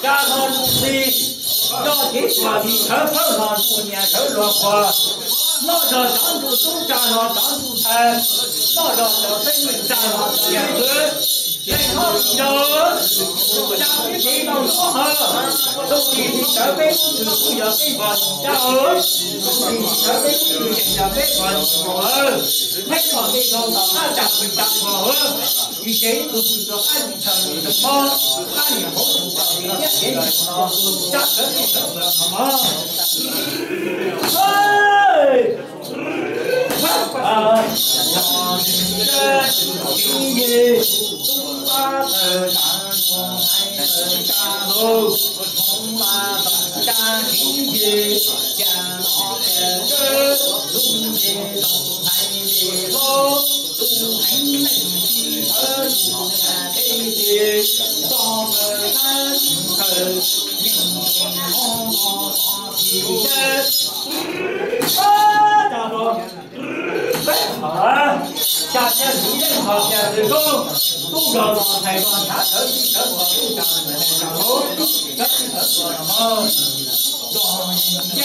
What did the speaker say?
Cab no ntxhi, Coj cev tuam lis sawv khawb los ntsuj niam sawv los qhuas, noj zog cov ntsuj tub tsa los cov ntsuj ntxhais, noj zog cov teeb meem tsa los cov yam wb, leej noj lis zog, tsa peb cev tau nrov hawv, tus lis tis sawv peb lub tw kuj yog peb npog lis tsa hawv, tus lis tis sawv peb lub tw yeej yog peb npog lis tis hawv, peb npog lis tis zoo tom qab tsa pw tsa npog hawv, tis cev tus tw rov qab lis thaws lis thaws mob, qab lis hauv tus tau lis thiab cev lis no, tsa sawv tis sawv tus no mob. Peb qhov xya xya lis yeej qhov xya xya koob, tub nrog los thais los ntshav sawv tib sawv qhov tub tsa mus thais tsa hauv, sawv tib sawv qhov no, nrog nce